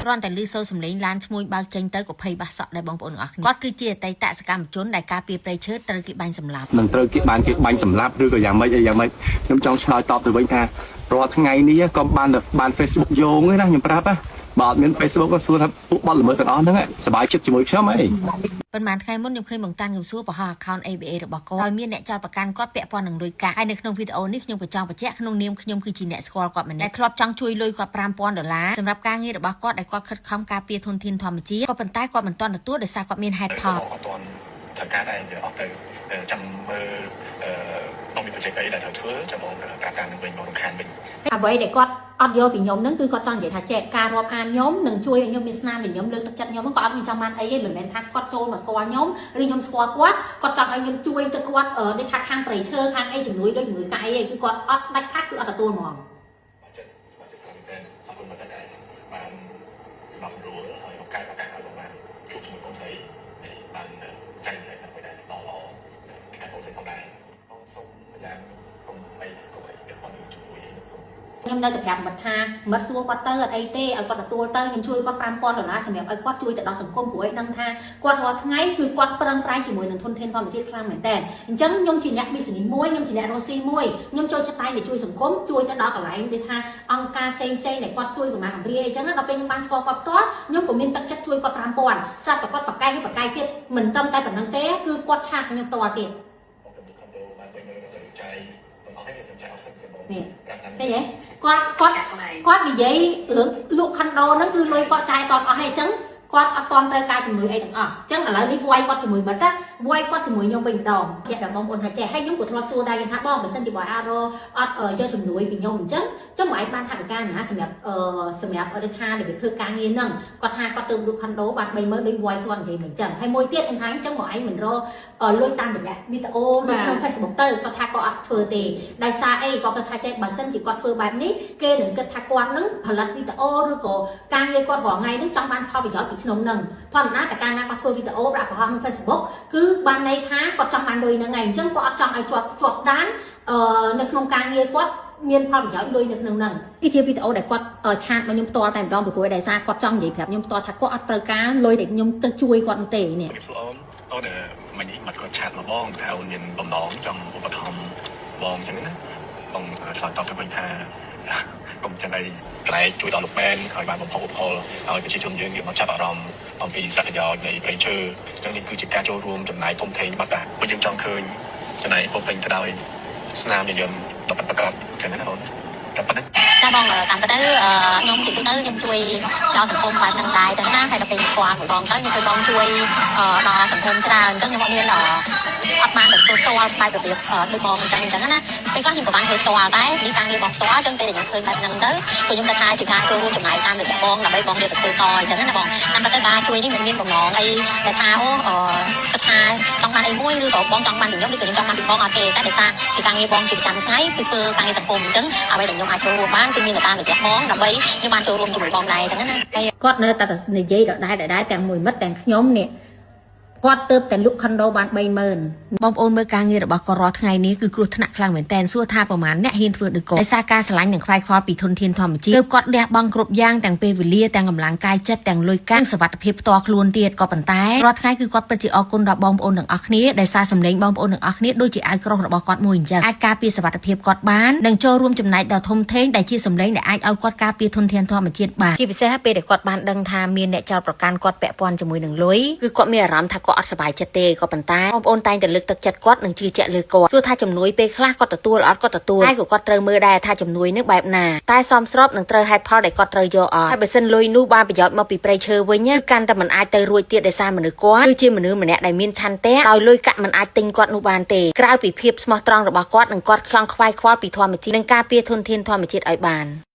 គ្រាន់តែឮសូរសំឡេងឡានឈ្មួញបើកចេញទៅក៏ភ័យបាសក់ដែរបងប្អូនទាំងអស់គ្នាគាត់គឺជាអតីតសកម្មជនដែលការពារព្រៃឈើត្រូវគេបាញ់សម្លាប់ នឹងត្រូវគេបានគេបាញ់សម្លាប់ឬក៏យ៉ាងម៉េចអីយ៉ាងម៉េចខ្ញុំចង់ឆ្លើយតបទៅវិញថារាល់ថ្ងៃនេះក៏បានបាន Facebook យោងឯណាខ្ញុំប្រាប់ណាបើអត់មាន Facebook ក៏សួរថាពួកបទល្មើសទាំងអស់ហ្នឹងសប្បាយចិត្តជាមួយខ្ញុំអី ប៉ុន្មានថ្ងៃមុនខ្ញុំឃើញបងតាន់កំសួរបង្ហោះ account ABA របស់គាត់ហើយមានអ្នកចោទប្រកាន់គាត់ពាក់ព័ន្ធនឹងលុយកាក់ហើយនៅក្នុងវីដេអូនេះខ្ញុំក៏ចង់បញ្ជាក់ក្នុងនាមខ្ញុំគឺជាអ្នកស្គាល់គាត់ម្នាក់ដែលធ្លាប់ចង់ជួយលុយគាត់5000ដុល្លារសម្រាប់ការងាររបស់គាត់ដែលគាត់ខិតខំការពារធនធានធម្មជាតិក៏ប៉ុន្តែគាត់មិនទាន់ទទួលដោយសារគាត់មានហេតុផល អត់ទាន់ត្រូវការដែរវាអស់ទៅចាំមើលអឺបងមាន project អីដែលត្រូវធ្វើចាំបងប្រាប់តាមនឹងវិញបងរំខានវិញ អ្វីដែលគាត់អត់យកពីខ្ញុំហ្នឹងគឺគាត់ចង់និយាយថាចេះការរាប់អានខ្ញុំនឹងជួយឲ្យខ្ញុំមានស្នាមញញឹមលើកទឹកចិត្តខ្ញុំហ្នឹងគាត់អត់មានចង់បានអីទេមិនមែនថាគាត់ចូលមកស្គាល់ខ្ញុំឬខ្ញុំស្គាល់គាត់គាត់ចង់ឲ្យខ្ញុំជួយទៅគាត់ដូចថាខាងព្រៃឈើខាងអីជំនួយដូចជំនួយកាយអីគឺគាត់អត់ដាច់ខាត់គឺអត់ទទួលហ្មង បាទចិត្តបាទចិត្តខ្លាំងមែនទែនអរគុណមែនទែនដែរបានសម្រាប់សម្រួលហើយឱកាសឱកាសឲ្យបងបានជួបជាមួយបងស្រីហើយបានចែករំលែកដើម្បីដែលតល្អទៅកាន់បងស្រីផងដែរបងសូមម្យ៉ាងកុំអីកុំអីពាក់ព័ន្ធនឹងជាមួយអីកុំ ខ្ញុំនៅតែប្រាប់មិត្តថាមិត្តសួរគាត់ទៅអត់អីទេឲ្យគាត់ទទួលទៅខ្ញុំជួយគាត់5000ដុល្លារសម្រាប់ឲ្យគាត់ជួយទៅដល់សង្គមព្រោះឯងដឹងថាគាត់រាល់ថ្ងៃគឺគាត់ប្រឹងប្រែងជាមួយនឹងធនធានធម្មជាតិខ្លាំងមែនតើអញ្ចឹងខ្ញុំជាអ្នក business មួយខ្ញុំជាអ្នករកស៊ីមួយខ្ញុំចូលចិត្តតែទៅជួយសង្គមជួយទៅដល់កន្លែងដូចថាអង្គការផ្សេងផ្សេងដែលគាត់ជួយកុមារកំព្រាអីចឹងដល់ពេលខ្ញុំបានស្គាល់គាត់ផ្ទាល់ខ្ញុំក៏មានទឹកចិត្តជួយគាត់5000ស្រាប់តែគាត់ប្រកែកឲ្យប្រកែកទៀតមិនត្រឹមតែប៉ុណ្្នឹងទេគឺគាត់ chat ខ្ញុំផ្ទាល់ទៀត បងទៅខុនដូបាន30000ទៅចាយបងអស់ហើយខ្ញុំចាយអស់សិនទៅបង នេះ ប្រាប់តាម ឃើញទេគាត់គាត់គាត់និយាយរឿងលក់ខុនដូហ្នឹងគឺលុយគាត់ចាយតអស់ហើយអញ្ចឹងគាត់អត់តន់ត្រូវការជំនួយអីទាំងអស់អញ្ចឹងឥឡូវនេះវាយគាត់ជាមួយមិត្តណាវាយគាត់ជាមួយខ្ញុំវិញម្ដងចេះតែបងប្អូនថាចេះហើយខ្ញុំក៏ធ្លាប់សួរដែរខ្ញុំថាបងបើសិនជាបងអារអត់យកជំនួយពីខ្ញុំអញ្ចឹងចុះមកឯងបានថវិកាណាសម្រាប់អឺសម្រាប់អត់ថាដែលវាធ្វើការងារហ្នឹងគាត់ថាគាត់ទៅលក់ខុនដូបាន30000ដូចវាយគាត់និយាយមិនអញ្ចឹងហើយមួយទៀតខ្ញុំថាអញ្ចឹងមកឯងមិនរកលុយតាមរយៈវីដេអូនៅក្នុង Facebook ទៅគាត់ថាគាត់អត់ធ្វើទេដោយសារអីគាត់គាត់ថាចេះបើសិនជាគាត់ធ្វើបែបនេះគេនឹងគិតថាគាត់នឹងផលិតវីដេអូឬក៏ការងារគាត់រាល់ថ្ងៃហ្នឹងចង់បានផលប្រយោជន៍ពីក្នុងហ្នឹងធម្មតាតែកាលណាគាត់ធ្វើវីដេអូដាក់បង្ហោះក្នុង Facebook គឺបានន័យថាគាត់ចង់បានលុយហ្នឹងឯងអញ្ចឹងគាត់អត់ចង់ឲ្យជាប់ជាប់ដានអឺនៅក្នុងការងារគាត់មានផលប្រយោជន៍លុយនៅក្នុងហ្នឹងគឺជាវីដេអូដែលគាត់ chat មកខ្ញុំផ្ទាល់តែម្ដងព្រោះដោយសារគាត់ចង់និយាយប្រាប់ខ្ញុំផ្ទាល់ថាគាត់អត់ត្រូវការលុយដែលខ្ញុំទៅជួយគាត់នោះទេនេះ ជំរាបសួរអូនអូនមិញនេះបាត់គាត់ chat មកបងថាអូនមានបំណងចង់ឧបត្ថម្ភបងអញ្ចឹងណាបងឆ្លើយតបទៅវិញថាកុំចឹងអីកន្លែងជួយដល់លោកមែនហើយបានបំផុសឧបផលឲ្យប្រជាជនយើងងាកមកចាប់អារម្មណ៍អំពីសារៈប្រយោជន៍នៃព្រៃឈើអញ្ចឹងនេះគឺជាការចូលរួមចំណាយធំធេងបាត់តាពួកយើងចង់ឃើញចំណាយពោពេញទៅដោយស្នាមញញឹមដ៏ពិតប្រាកដចឹងណាអូនតែប៉ុណ្្នឹង ចាបងតាមទៅខ្ញុំពីទូទៅខ្ញុំជួយដល់សង្គមបែបហ្នឹងដែរចឹងណាហើយដល់ពេលស្គាល់មួយបងទៅខ្ញុំឃើញបងជួយដល់សង្គមច្រើនអញ្ចឹងខ្ញុំអត់មានអត់បានទៅធ្វើផ្ទាល់បែបរបៀបដូចបងអញ្ចឹងអញ្ចឹងណាពេលខ្លះខ្ញុំក៏បានធ្វើផ្ទាល់ដែរនេះការងារបងផ្ទាល់អញ្ចឹងពេលដែលខ្ញុំឃើញបែបហ្នឹងទៅគឺខ្ញុំគិតថាជាការចូលរួមចំណាយតាមរយៈបងដើម្បីបងយកទៅធ្វើតអញ្ចឹងណាបងតាមពិតទៅការជួយនេះមិនមានបំណងអីដែលថាអូគិតថាចង់បានអីមួយឬក៏បងចង់បានពីខ្ញុំឬក៏ខ្ញុំចង់បានពីបងអត់ទេតែដោយសារជាការងារបងជាប្រចាំថ្ងៃគឺធ្វើការងារសង្គមអញ្ចឹងអ្វីដែលខ្ញុំអាចចូលរួមបានគឺមានតែតាមរយៈបងដើម្បីខ្ញុំបានចូលរួមជាមួយបងដែរអញ្ចឹងណាហើយ គាត់នៅតែនិយាយដដែលដដែលទាំងមួយមិត្តទាំងខ្ញុំនេះគាត់ទៅតែលក់ខុនដូបាន30000 បងប្អូនមើលការងាររបស់គាត់រាល់ថ្ងៃនេះគឺគ្រោះថ្នាក់ខ្លាំងមែនតែនសួរថាប្រមាណអ្នកហ៊ានធ្វើដូចគាត់ដោយសារការស្រឡាញ់និងខ្វាយខ្វល់ពីធនធានធម្មជាតិទើបគាត់លះបង់គ្រប់យ៉ាងទាំងពេលវេលាទាំងកម្លាំងកាយចិត្តទាំងលុយកាក់សុវត្ថិភាពផ្ទាល់ខ្លួនទៀតក៏ប៉ុន្តែរាល់ថ្ងៃគឺគាត់ពិតជាអរគុណដល់បងប្អូនទាំងអស់គ្នាដោយសារសម្លេងបងប្អូនទាំងអស់គ្នាដូចជាអាវក្រោះរបស់គាត់មួយអញ្ចឹងអាចការពារសុវត្ថិភាពគាត់បាននិងចូលរួមចំណែកដ៏ធំធេងដែលជាសម្លេងដែលអាចឲ្យគាត់ការពារធនធានធម្មជាតិបានជាពិសេសពេលដែលគាត់បានដឹងថាមានអ្នកចោទប្រកាន់គាត់ពាក់ព័ន្ធជាមួយនឹងលុយគឺគាត់មានអារម្មណ៍ថាគាត់អត់សប្បាយចិត្តទេក៏ប៉ុន្តែបងប្អូនតែងតែលើកទឹកចិត្តគាត់និងជឿជាក់លើគាត់សួរថាជំនួយពេលខ្លះគាត់ទទួលអត់គាត់ទទួលតែក៏គាត់ត្រូវមើលដែរថាជំនួយនេះបែបណាតែសមស្របនឹងត្រូវហេតុផលដែលគាត់ត្រូវយកអត់ហើយបើសិនលុយនោះបានប្រយោជន៍មកពីព្រៃឈើវិញគឺកាន់តែមិនអាចទៅរួចទៀតដោយសារមនុស្សគាត់គឺជាមនុស្សម្នាក់ដែលមានឆន្ទៈដោយលុយកាក់មិនអាចទិញគាត់នោះបានទេក្រៅពីភាពស្មោះត្រង់របស់គាត់និងគាត់ចង់ខ្វាយខ្វល់ពីធម្មជាតិនិងការពារធនធានធម្មជាតិឲ្យបាន។